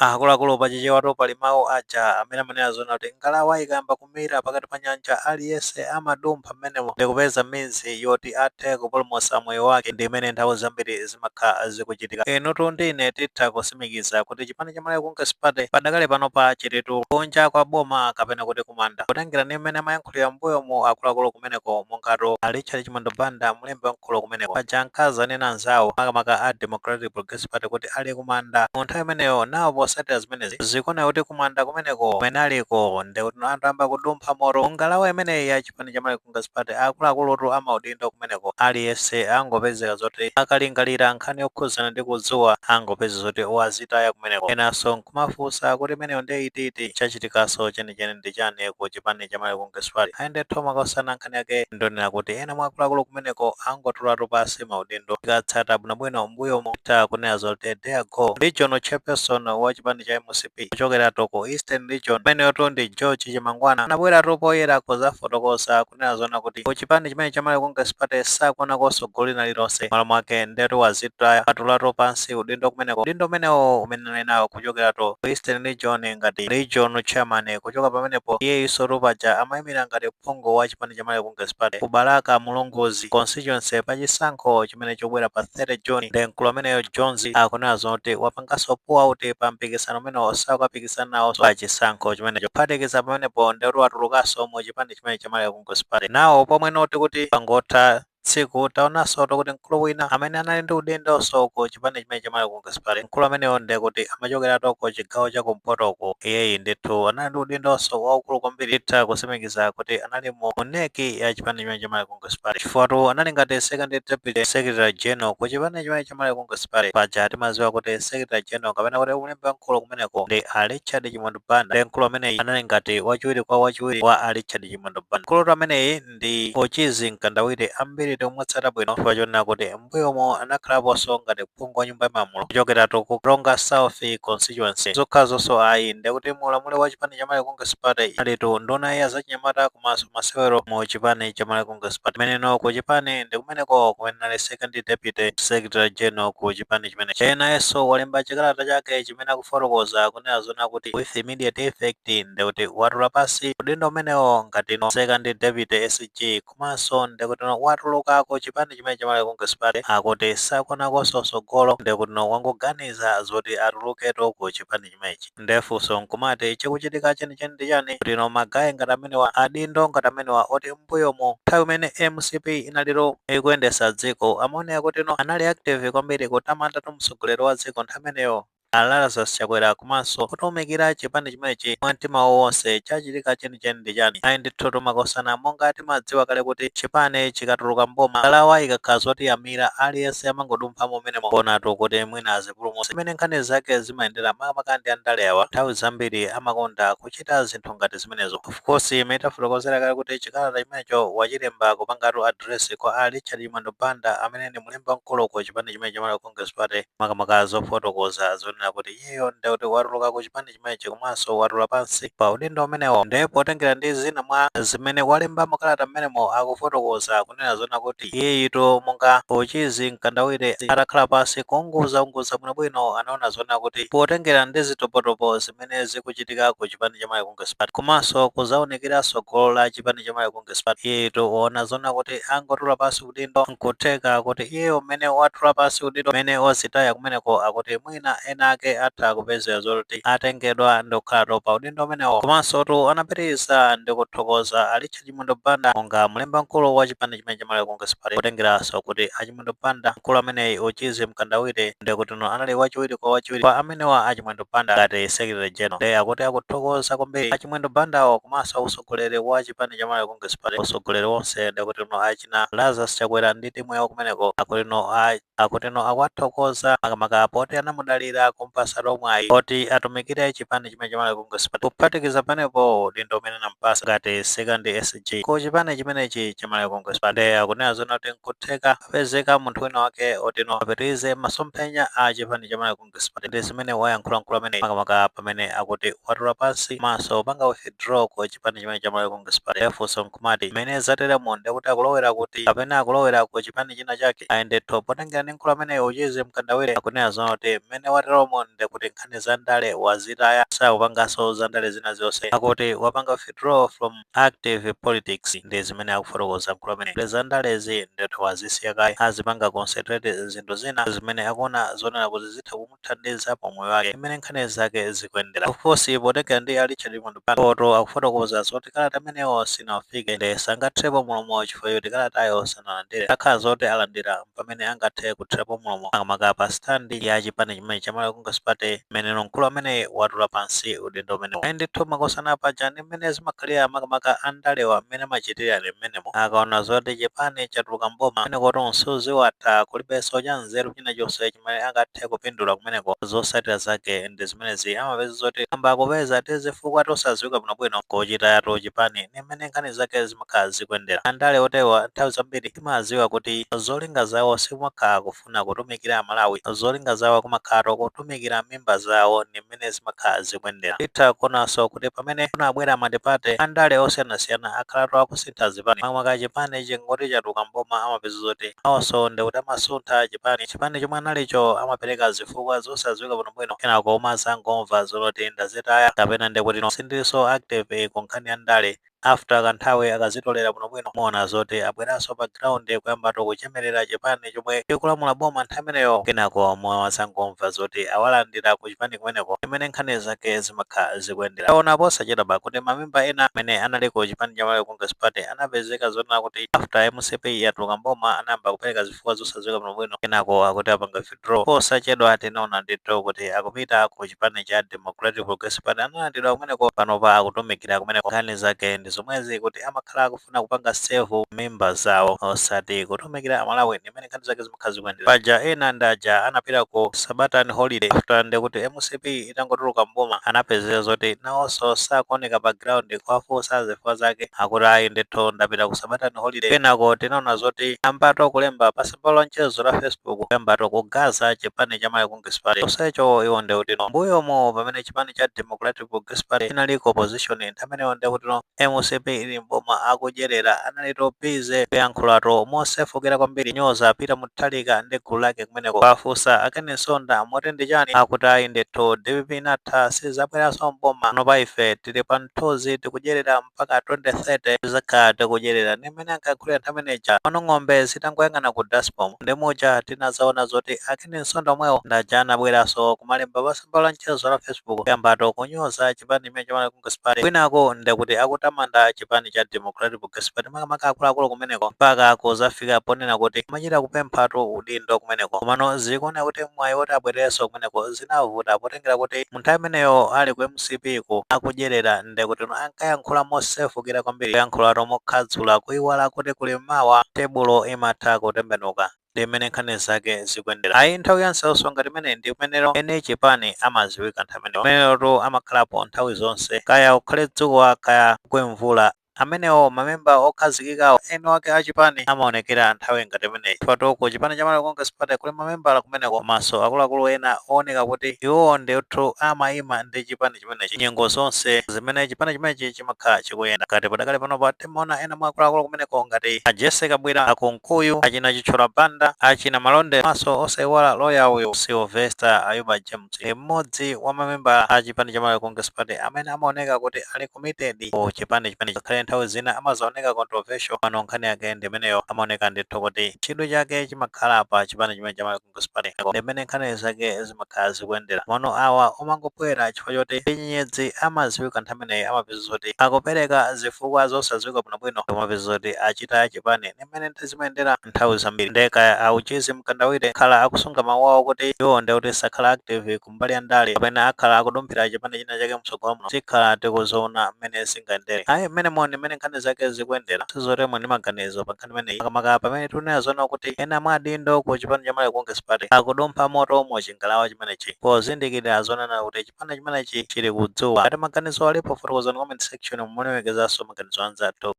Akuluakulu, pachichewatu pali mawu aja amene amanena zona kuti ngalawa ikayamba kumira pakati pa nyanja, aliyense amadumpha mmenemo ndikupeza midzi yoti athe kupulumutsa moyo wake. Ndi imene nthawi zambiri zimakhala zikuchitika. Inutu ndine titha kusimikiza kuti chipani cha Malawi Congress Party padakale pano pa chititu kunja kwa boma kapena kuti kumanda, kutengera ndi mmene amayankhulira mbuyomu akuluakulu kumeneko, mongatu a Richard Chimwendo Banda, mlembi wamkulu kumeneko. Paja ankazanena anzawo, makamaka a Democratic Progressive Party, kuti ali kumanda mu nthawi imeneyo. Nawo posatira zimenezi, zikuoneka kuti kumanda kumeneko kumene aliko ndikuti anthu amba kudumpha moto ngalawa imeneyi ya chipani cha Malawi Congress Party. Akuluakulutu amaudindo kumeneko, aliyense angopezeka zoti akalingalira nkhani yokhuzana ndi kudzuwa, angopeza zoti wazitaya kumeneko. Enanso nkumafunsa kuti imeneyo ndi ititi, chachitikaso chenicheni ndi chani ku chipani cha Malawi Congress Party? Ayende makosana, nkhani yake ndonena kuti ena mwa akuluakulu kumeneko angotulatu pasi maudindo. Tikatsata bwinobwino mbuyomu, ta kunena zoti there go regional chairperson wa chipani cha MCP kuchokera ku Eastern Region, imeneyotu ndi George Chimangwana, anabweratu poyera kuzafotokoza kunena zona kuti ku chipani chimene cha Malawi Congress Party sakuonakonso gulu lina lilonse. Malo mwake ndetu wazitaya, atulatu pansi udindo kumeneko, udindo umenewo umene ali nawo kuchokeratu ku Eastern Region ngati regional chairman. Kuchoka pamenepo, iye paja amayimira ngati phungu wa chipani cha Malawi Congress Party ku Balaka Mulunguzi constituency pachisankho chimene chobwera pa 30 June. Ndi mkulu ameneyo Jones akunena zoti wapanganso pull out pa mpikisano umenewo, sakapikisana nawo pa chisankho chimenecho. Kuphatikiza pamenepo, ndetu watulukanso mu chipani chimene cha Malawi Congress Party. Nawo pomwe noti kuti pangotha tsiku, taonanso kuti mkulu wina amene anali ndi udindonso ku chipani chimene cha Malawi Congress Party, mkulu ameneyo ndekuti amachokeratu ku chigawo cha kumpotoko. Iyeyi ndithu anali ndi udindonso waukulu kwambiri. Titha kusimikiza kuti anali mu NEC ya chipani chimene cha Malawi Congress Party, chifukwa anali ngati second deputy secretary general ku chipani chimene cha Malawi Congress Party. Paja timadziwa kuti secretary general kapena kuti ulembi wamkulu kumeneko ndi a Richard Chimwendo Banda. Ndi mkulu ameneyi anali ngati wachiwiri kwa wachiwiri wa a Richard Chimwendo Banda. Mkulutu ameneyi ndi Uchizi Mkandawire. Ambiri timutsata bwino chifukwa chonena kuti mbuyomo anakhalaponso ngati phungu wa nyumba ya malamulo kuchokeratu ku Karonga South constituency. Zokhazonso ayi, ndekuti muulamuliro wa chipani cha Malawi Congress Party alitu nduna ya zachinyamata komanso masewero mu chipani cha Malawi Congress Party. Kumeneno ku chipani ndi kumeneko kumene ali second deputy secretary general ku chipani chimenechi. Enayenso walemba chikalata chake chimene akufotokoza kunena zona kuti with immediate effect, ndekuti watula pasi udindo umenewo ngati no second deputy SG, komanso ndekuti no watulukako chipani chimene cha Malawi Congress Party. Akuti sakuonakonso tsogolo, ndekuti no wangoganiza zoti atuluketo ku chipani chimenechi. Ndefunso nkumati, chikuchitika chenicheni ndi chani kuti no ma guy ngati amenewa, adindo ngati amenewa, oti mbuyomo nthawi imene MCP inaliro ikuyendesa dziko amaoneka kuti no anali active kwambiri kutamanda mtsogoleri wa dziko nthawi imeneyo Lazarus Chakwera, komanso kutumikira chipani chimenechi mwa mtima wonse, chachitika chenicheni ndi chani? Ayi ndithu, tumakosana, monga timadziwa kale kuti chipani chikatuluka mboma, ngalawa ikakhala zoti yamira, aliyense amangodumphamo menemo kuonatu kuti mwina azipulumutsa. Imene nkhani zake zimayendera, makamaka ndi andale awa, nthawi zambiri amakonda kuchita zinthu ngati zimenezo. Of course, imene tafotokozera kale kuti chikalata chimenecho wachilemba kupangatu address kwa a Richard Chimwendo Banda amene ndi mlembi wamkulu ku chipani chimene cha Malawi Congress Party, makamaka zofotokoza zonena kuti iyeyo ndekuti watuluka ku chipani chimenechi komanso watula pansi pa udindo umenewo. Ndipo potengera ndi zina mwa zimene walemba mukalata mmenemo, akufotokoza kunena zona kuti iyeyitu monga Uchizi Mkandawire atakhala pansi kuunguzaunguza bwinobwino, anaona zona kuti potengera ndi zitopotopo zimene zikuchitika ku chipani cha Malawi Congress Party komanso kuzaonekeranso golo la chipani cha Malawi Congress Party, iyeyitu waona zona kuti angotula pansi udindo. Nkutheka kuti iyeyo mmene watula pansi udindo mmene wazitaya kumeneko, akuti mwina ena ake atha kupezera zoti atengedwa ndi kukhala pa udindo umenewo. Komanso tu anapitiriza ndi kuthokoza a Richard Chimwendo Banda monga mlembi mkulu wa chipani chimene cha Malawi Congress Party, kutengeranso kuti a Chimwendo Banda, mkulu ameneyi Uchizi Mkandawire, ndikuti no anali wachiwiri kwa wachiwiri kwa amenewa a Chimwendo Banda ngati secretary general. Ndi akuti akuthokoza kwambiri a Chimwendo Bandawo komanso usogoleri wa chipani cha Malawi Congress Party, usogoleri wonse, ndikuti no achina Lazarus Chakwera ndi timu yawo kumeneko. Akuti no akuwathokoza makamaka poti anamudalira kumpasa mwayi oti atumikire chipani chimene cha Malawi Congress Party, kuphatikiza panepo udindo umene anampasa ngati second SG ku chipani chimenechi cha Malawi Congress Party. Ndi akunena zona kuti nkutheka apezeka munthu wina wake otino apitirize masomphenya a chipani cha Malawi Congress Party. Ndi zimene wayankhula mkulu amene, makamaka pamene akuti watula pansi komanso panga withdraw ku chipani chimene cha Malawi Congress Party. Funso nkumati, mmene zateremo ndikuti akulowera kuti, kapena akulowera ku chipani china chake? Ayi ndithu, potengera ndi mkulu ameneyo Uchizi Mkandawire, akunena zona kuti mmene wateromo Zateromo ndi kuti nkhani za ndale wazitaya, sakupanganso za ndale zina zonse, akuti wapanga withdraw from active politics. Ndi zimene akufotokoza mkulu amene kuti za ndalezi ndithu wazisiya kaye, azipanga concentrate zinthu zina zimene akuona zonena kuti zitha kumuthandiza pamoyo wake, imene nkhani zake zikuyendera. Of course, potengera ndi a Richard Chimwendo Banda, akufotokoza zoti kalata amenewo sinafike, ndi sangathepo mulomo chifukwa choti kalatayo sanalandire. Akhala zoti alandira pamene angathe kuthirapo mulomo, makamaka pa stand ya chipani chimene cha Malawi Congress Party, mmene mkulu amene watula pansi udindo umenewo. Ayi ndithu, makosana, paja ndi mmene zimakhalira, makamaka andalewa mmene amachitira ndi mmenemo. Akaona zoti chipani chatuluka mboma, kumeneko tonse watha, kulibenso cha nzeru china chonse chimene angathe kupindula kumeneko, zotsatira zake ndi zimenezi, amapeza zoti amba akupeza tizifukwa tosadziwika bwinobwino kuchitayatu chipani. Ndi mmene nkhani zake zimakhala zikuyendera. Andale otewa nthawi zambiri timadziwa kuti zolinga zawo sikumakhala kufuna kutumikira Amalawi, zolinga zawo kumakhala kutumikira mimba zawo. Ndi mmene zimakhala zikuyendera. Titha kuonanso kuti pamene kunabwera multiparty, andale osiyanasiyana akhalatu akusintha zipani, makamaka chipani chingoti chatuluka mboma, amapeza zoti awonso ndikuti amasuntha chipani. Chipani chomwe analicho amapereka zifukwa zosadziwika bwinobwino, kenako umazangomva zoti ndazitaya kapena ndikuti no, sindilinso active ku nkhani ya ndale. After kanthawi, akazitolera bwinobwino, muona zoti abweranso pa ground kuyambatu kuchemerera chipani chomwe chikulamula boma nthawi imeneyo. Kenako mwazangomva zoti awalandira ku chipani kumeneko, imene nkhani zake zimakhala zikuyendera. Taona posachedwa kuti mamemba ena amene anali ku chipani cha Malawi Congress Party anapezeka zonena kuti after MCP yatuluka mboma, anayamba kupereka zifukwa zosadziwika bwinobwino, kenako akuti apanga withdraw. Posachedwa tinaona ndithu kuti akupita ku chipani cha Democratic Progressive Party, analandidwa kumeneko, panopa akutumikira kumeneko. Nkhani zake ndi zomwezi, kuti amakhala akufuna kupanga serve mimba zawo osati kutumikira Amalawi. Ndimene nkhani zake zimakhala zikuyendera. Paja ena ndaja anapita ku Sabatani holiday after ndikuti MCP itangotuluka mboma, anapezeka zoti nawonso sakuoneka pa ground. Kuwafunsa zifukwa zake, akuti ayi ndithu, ndapita ku Sabatani holiday. Kenako tinaona zoti ambato kulemba pa tsamba la mchezo la Facebook, kuyambato kugaza chipani cha Malawi Congress Party. Chonsecho iwo ndikuti no, mbuyomo pamene chipani cha Democratic Progressive Party chinali ku opposition, nthawi imeneyo ndikuti no, MCP ili mboma, akudyerera, analito busy kuyankhulato mosefukira kwambiri, nyoza Peter Mutharika ndi gulu lake kumeneko. Pafunsa a Ken Msonda moti ndi chani, akuti ayi ndithu, DPP inatha, sizabweranso mboma, pano pa ife tili pa mthunzi, tikudyerera mpaka 2030, tizakhala tikudyerera. Ndi mmene ankayankhulira nthawi imeneja. Pano ng'ombe zitangoyang'ana ku dashboard, ndi muja tinazaona zoti a Ken Msonda omwewo ndaja anabweranso kumalemba pa tsamba la mchezo la Facebook, kuyambato kunyoza chipani chimene cha Malawi Congress Party, kwinako ndekuti akutamanda chipani cha Democratic Progressive Party, makamaka akuluakulu kumeneko, mpaka kuzafika ponena kuti amachita kupemphatu udindo kumeneko. Komano zikuoneka kuti mwayi woti abwererenso kumeneko zinavuta, potengera kuti munthawi imeneyo ali ku MCP ku akudyerera, ndekuti ankayankhula mosefukira kwambiri, kuyankhulato mokhadzula, kuiwala kuti kuli mawa, tebulo imatha kutembenuka. Ndi mmene nkhani zake zikuyendera. Ayi, nthawi ya nsauso ngati imene ndi kumenero ene chipani amaziwika. Nthawi imeneyo kumenerotu amakhalapo nthawi zonse, kaya ukhale dzuwa kaya kugwe mvula, amenewo mamemba okhazikikawo eni ake achipani amaonekera nthawi ngati imeneyi. Patoko chipani cha Malawi Congress Party kuli mamembala kumeneko, komanso akuluakulu ena ooneka kuti iwowo ndithu amayima ndi chipani chimenechi nyengo zonse zimene chipani chimenechi chimakhala chikuyenda. Ngati padakali panopa timaona ena mwa akuluakulu kumeneko ngati a Jesse Kabwira, akunkuyu, achina Chithyola Banda, achina Malonde, komanso osayiwala loya uyu Sylvester Ayuba James, mmodzi wa mamemba a chipani cha Malawi Congress Party amene amaoneka kuti ali committed ku chipani chimenechi, ngakhale nthawi zina amazaoneka controversial. Pano nkhani yake ndi imeneyo, amaoneka ndithu kuti chidwi chake chimakhala pa chipani chimene cha Malawi Congress Party. Ndimene nkhani zake zimakhala zikuyendera. Mano awa omangobwera chifukwa choti nyenyedzi amaziwika nthawi imeneyi, amapeza zoti akupereka zifukwa zosadziwika bwinobwino, amapeza zoti achita chipani. Ndimene zimayendera nthawi zambiri. Ndekaya auchizi Mkandawire khala akusunga mawu awo kuti iwo ndekuti sakhala active kumbali ya ndale kapena akhala akudumphira chipani china chake mtsogolo muno, tikhala tikuzoona mmene zingayendere. Ayi, mmene moni mmene nkhani zake zikuyendera, sizotemwe ndi maganizo pa nkhani imeneyi, makamaka pamene tikunena zoona kuti ena mwa adindo ku chipani cha Malawi Congress Party akudumpha moto mu chingalawa chimenechi, pozindikira zonena kuti chipani chimenechi chili kudzuwa. Ngati maganizo alipo, fotokozani comment section, mulemekezanso maganizo anzathu.